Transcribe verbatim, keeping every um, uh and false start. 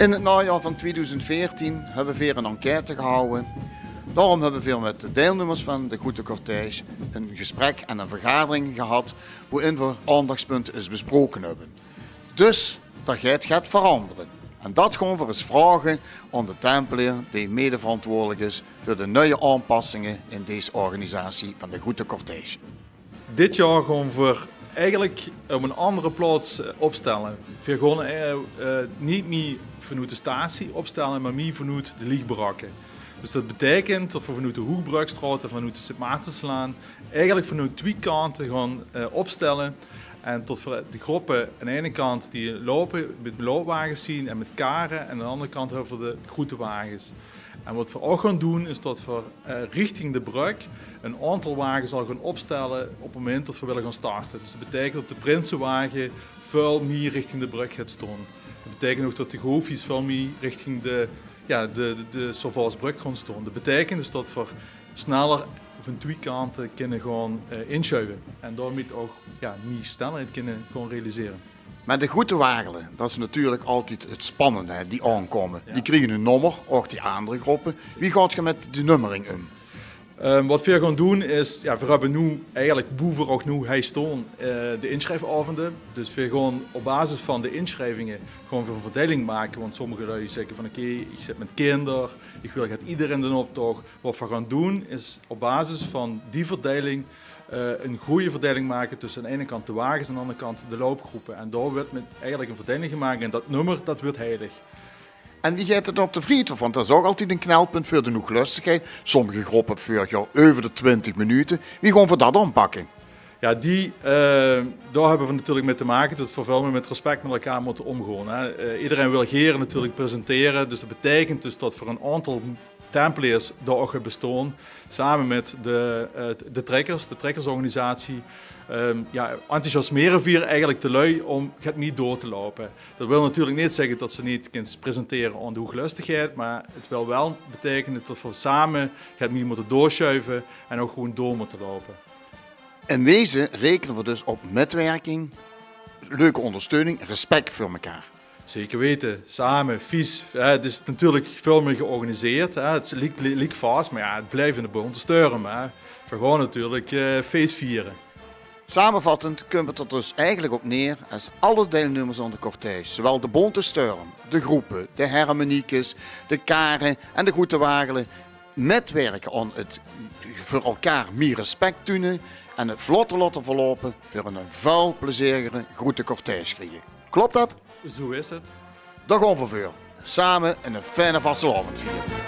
In 't naojaor van twiedoezend veertien höbbe veer 'n enquête gehawwe. Daorum höbbe veer mit de deilnummers van de Groete Cortège 'n gesprek en 'n vergadering gehad, wo-in veer aandachspunte ins besproke höbbe. Dus, dao geit get verandere. En dat gaon veer ins vraoge aon de Tempeleer, dee medeverantwoordelik is veur de nuie aonpassinge in dees organisatie van de Groete Cortège. Dit jaor gaon veer eigelik op 'n aander plaots, eh, opstelle. Veer gaon, eh, eh, neet mie vanoet de statie opstelle, mer mie vanoet de Liegbarakke. Dus dat beteikent tot veer vanoet de Hoegbrögkstraot en vanoet de Sint Maartenslaan eigelik vanoet twie kante gaon, eh, opstelle. En tot veer de groepe aon de eine kant die loupe, mit loupwages zien en mit kare, en aon de anger kant höbbe veer de groete wages. En wat veer ouch gaon doen, is tot veer, eh, richting de brögk 'n aontal wages al gaon opstelle op 't moment tot veer wille gaon starte. Dus dat beteikent tot de prinsewage väöl mie richting de brögk geit stoon. Dat beteikent ouch tot de goofies väöl mie richting de, jao, de, de, de Servaasbrögk gaon stoon. Dat beteikent dus tot veer sneller van twie kante kinne gaon, eh, insjuive. En daomit ouch, jao, mie snelheid kinne gaon realisere. Mer de groete wagele, dat is natuurlik altied 't spannende, hè, die aonkómme. Jao. Die kriege e nómmer, ouch die aander gróppe. Wie gaot geer mit die nómmering óm? Ehm, wat veer gaon doen is, jao, veer höbbe noe eigelik, boe veer ouch noe hei stoon, eh, de insjriefsaovende. Dus veer gaon op basis van de insjrievinge gaon veer 'n verdeiling make. Want sommige lui zègke van: "Oké, ich zit mit kinder, ich wil get ieëder in d'n optoch." Wat veer gaon doen is op basis van die verdeiling, eh, 'n gooj verdeiling make tösse aon de eine kant de wages en aon de anger kant de loupgróppe. En dao weurt mit eigelik 'n verdeiling gemaak en dat nómmer, dat weurt heilig. En wie geit 't op de Vriethof? Want dat is ouch altied e knelpunt veur de hoeglöstegheid. Sommige gróppe veurig jaor euver de twintig minute. Wie gaon veer dat aonpakke? Jao, die, eh, dao höbbe veer natuurlik mit te make tot veer väöl mie mit respek mit elkaar mótte ómgaon, hè. Eh, ederein wil gaer natuurlik presentere, dus dat beteikent dus tot veer 'n aontal Tempeleers dao ouch höbbe stoon, same mit de, eh, de trekkers, de trekkersorganisatie. Ehm, jao, enthousiasmere veer eigelik de lui óm get mie door te loupe. Dat wil natuurlik neet zègke tot se neet kins presentere aon de hoeglöstegheid, mer 't wil waal beteikene tot veer same get mie mótte doorsjuive en ouch gewoen door mótte loupe. In weze rekene veer dus op mitwerking, leuke óngersteuning, respek veur mekaar. Zeker weite, same, fies, hè, 't is natuurlik väöl mie georganiseerd, hè, 't is liek, liek, liek vas, mer jao, 't blijf 'ne bónte sjturm, hè. Veer gaon natuurlik, eh, fees viere. Samevattend kump 't d'r dus eigelik op neer, es alle deilnummers aon de cortège, zowaal de bónte sjturm, de gróppe, de hermeniekes, de kare en de groete wagele, mitwirke aon 't veur elkaar mie respek toene en 't vlotter laote verloupe veur 'n väöl plezierigere groete cortège kriege. Klop dat? Zoe is 't. Dao gaon veer veur. Same 'ne fijne vastelaovend viere.